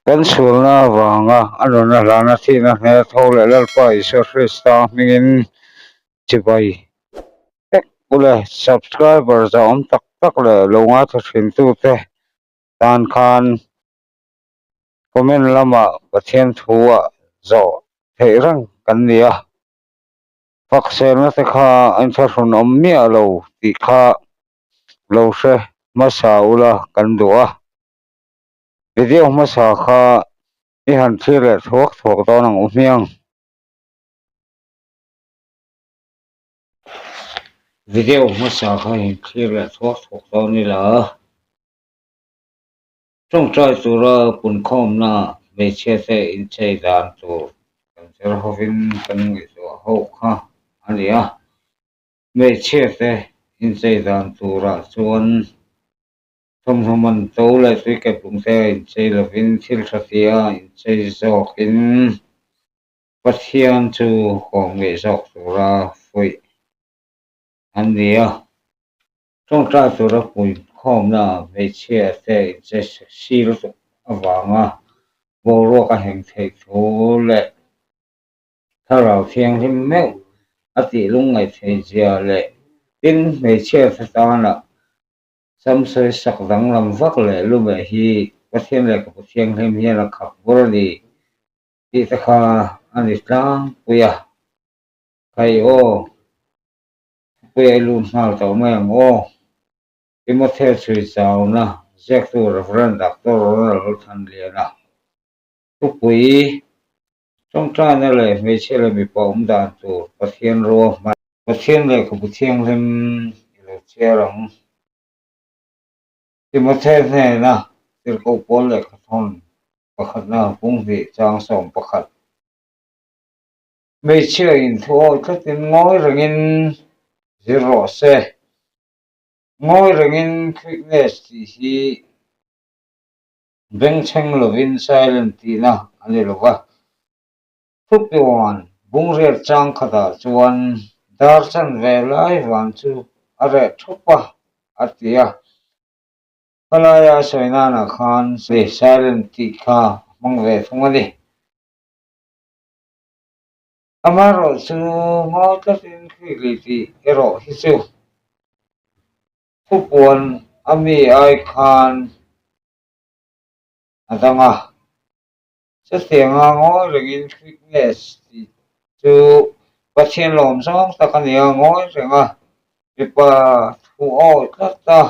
Kan sualna avanga a nunna hlana thihna hmel tho leh Lalpa Isua Krista hmingin chibai vek ule. Subscriber zahawm tak tak leh lo ngaithla thintute tan khan comment lamah Pathian thu-ah zawh theih reng kan ni a. Fakselna te kha a inthlahrun awm miah lo tih kha lo hre hmasa ula kan duh a. Video hmasa kha i han thlir leh thuak thuak dawn ang u hmiang. Video hmasa kha i han thlir leh thuak thuak dawn ila. Tawngtai tura punkhawmna hmeichhia te inchei dan tur kan zir hovin kan ngaihtuah ho kha a ni a. Hmeichhia te inchei dan turah chuan thawmhnaw man to leh tuikep lung te a inchei lovin thil tha tia inchei zawkin Pathian chu kawm ngeih zawk tura fuih an ni a. Tawngtai tura puikhawmna hmeichhia te inchei sexy lutuk avanga boruak a heng theih thu leh thlarau thianghlim meuh a tih lungngaih theih zia leh tin hmeichhia te tana sam sawi sak danglam vak leh lumeh hi Pathian lehkhabu thianghlim hian a khap bur a ni tih te kha a ni tlangpui a. Khai aw! Thupui a lut nghal tawh mai ang aw. Timothea chhui chauna ziaktu Rev. Doctor Ronald Thanliana thupui tawngtaina leh hmeichhia leh mipa awm dan tur Pathian ruahman. Pathian lehkhabu thianghlim i lo chhiar ang. Timothea hnena tirhkoh pawl lehkhathawn pakhatna pumhnih chang 11. Hmeichhia inthuawi tlatin ngawi rengin zir rawh se. Ngawi rengin quickness tih hi bengchheng lovin silent tihna a ni lo va. Thupian bungriat chang khatah chuan dar chanve lai van chu a reh thup a, a ti a. Khalaia a sawi nanah khan silent tih kha a hmang ve thung a ni. Amaherawh chu ngawi tlatin Quigley tih erawh hi chu thupuan a mi ai khan a dang a. Chutianga ngawi rengin Quickness tih chu Pathian lawm zawng tak a ni a, ngawi renga mipa thu awi tlat a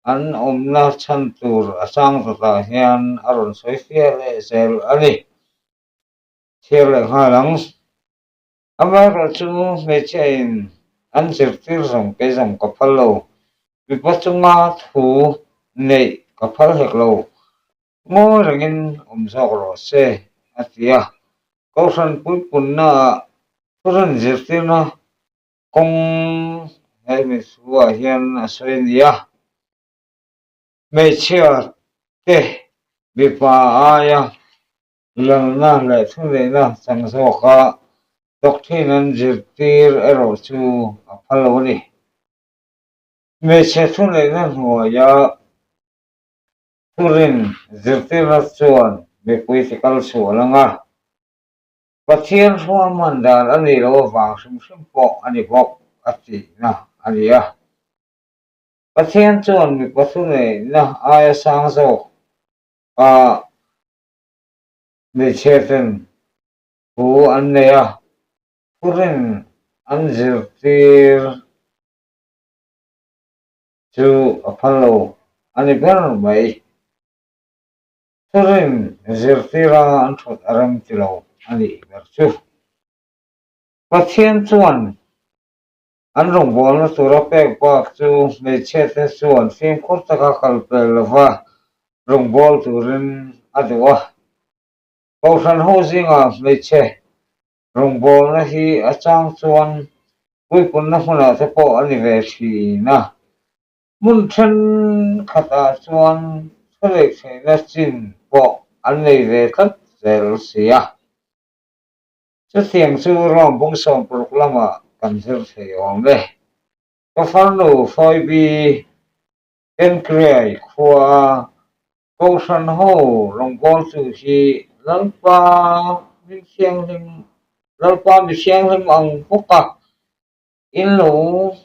an awmna chhan tur a chang zatah hian a rawn sawi fiah leh zel a ni. Chhiar leh nghal ang. Amaherawh chu hmeichhia in an zirtir zawng kei zawng ka phal lo. Mipa chunga thu neih ka phal hek lo. Ngawi rengin awm zawk rawh se, a ti a. Kohhran puipunna ah thurin zirtirna kawng he mi thu ah hian a sawi a ni a. Hmeichhia te mipa aia Lalna leh thuneihna chang zawka doctrine an zirtir erawh chu a phal lo a ni. Hmeichhe thuneihna hnuaia thurin zirtirna chuan mipui ti kal sual ang a, Pathian hruahman dan a nih loh avang hrim hrim pawh a ni bawk a tihna a ni a. Pathian chuan mipa thuneihna aia sang zawk a hmeichhia ten thu an nei a, thurin an zirtir chu a phal lo a ni ber mai. Thurin zirtira an thut a rem ti lo a nih ber chu. Pathian chuan An rawngbawlna tura pek bak chu hmeichhia te chuan fimkhur taka kal pel lova rawngbâwl turin a duh a. Kohhran ho zingah hmeichhe rawngbawlna hi a chang chuan puipunna hmunah te pawh a ni ve thin a. Hmun thenkhatah chuan thuneih theihna chin pawh an nei ve tlat zel si a. Chutiang chu Rome bung 60 lamah kan zir thei awm e. Ka farnu Phoebe Kenkriai khua. Kohhran ho rawngbawltu hi Lalpa mi thianghlim, Lalpa mi thianghlim ang bawka in lo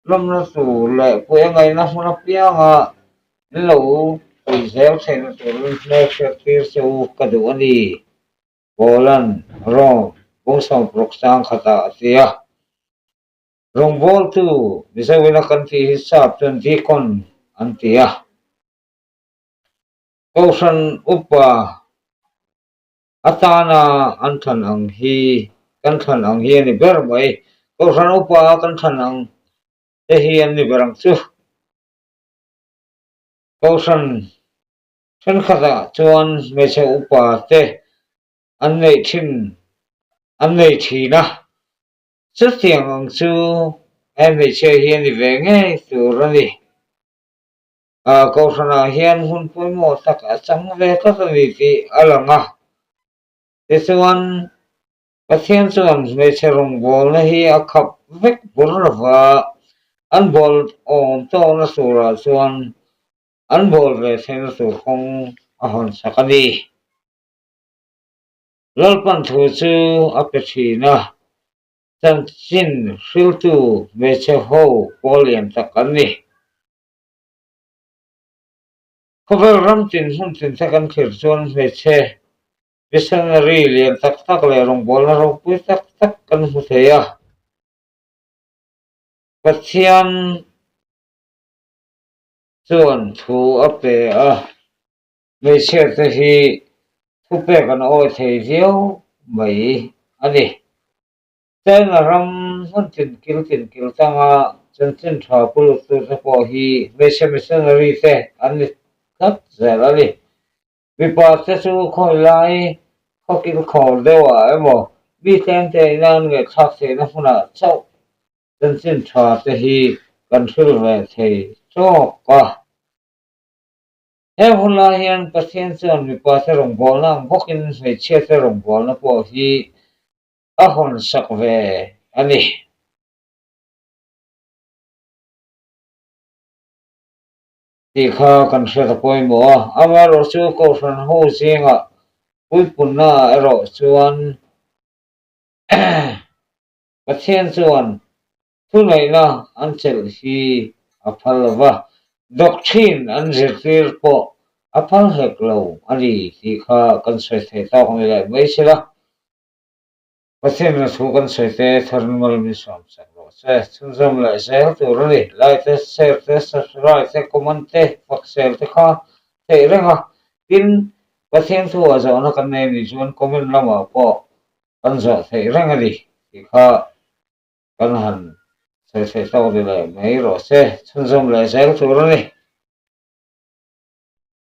lawmna tur leh pui a ngaihna hmun apianga in lo pui zel theihna turin hmelhriat tir che u ka duh a ni. Paula'n Rome bawngsawmparuk sang khatah a ti a. Rawngbawltu Mizoina kan tih hi sap chuan deacon an ti a. Kohhran upa atana an thlan ang hi kan thlan ang hi a ni ber mai. Kohhran upa kan thlan ang te hi an ni ber ang chu. Kohhran thenkhatah chuan hmeichhe upa te an neih thin an nei thin a. Chutiang ang chu he hmeichhia hi a ni ve ngei tur a ni. Kohhranah hian hun pawimawh tak a chang ve tlat a ni tih a lang a. Tichuan, Pathian chuan hmeichhe rawngbawlna hi a khap vek bur lo va, an bawl awm tawkna turah chuan an bawl ve theihna tur kawng a hawn sak a ni. Lalpan thu chu a pe thin a, chanchin hriltu hmeichhe ho pawl lian tak an ni. Khawvel ram tin hmun tin te kan thlir chuan hmeichhe missionary lian tak tak leh rawngbawlna ropui tak tak kan hmu thei a. Pathian chuan thu a pe a. Hmeichhia te hi thupek an awi thei viau mai a ni. China ram hmun tin kil tin kil tanga chanchin tha puluttu te pawh hi hmeichhe missionary te an ni tlat zel a ni. Mipa te chu khawi lai khaw kil khawr deuhah emaw mi tlem te ina an ngaihthlak theihna hmunah chauh chanchin tha te hi kan hrilh ve thei tawk a. He hun lai hian Pathian chuan mipa te rawngbawlna ang bawkin hmeichhia te rawngbawlna pawh hi a hawn sak ve a ni. Tih kha kan hriat a pawimawh a, amaherawhchu Kohhran ho zingah puipunna ah erawh chuan Pathian chuan Thuneihna an chelh hi a phal lo va, doctrine an zirtir pawh a phal hek lo a ni tih kha kan sawi thei tawk ni leh mai sela. Pathianna thu kan sawi te tharmal min sawm sak rawh se. Chhunzawm leh zel tur a ni. Like te, share te, subscribe te, comment te, fak sel te kha theih reng a. Tin, Pathian thu ah zawhna kan nei nih chuan comment lamah pawh kan zawh theih reng a ni tih kha Kan han sawi sawi tawk ni leh mai rawh se, chhunzawm leh zel tur a ni.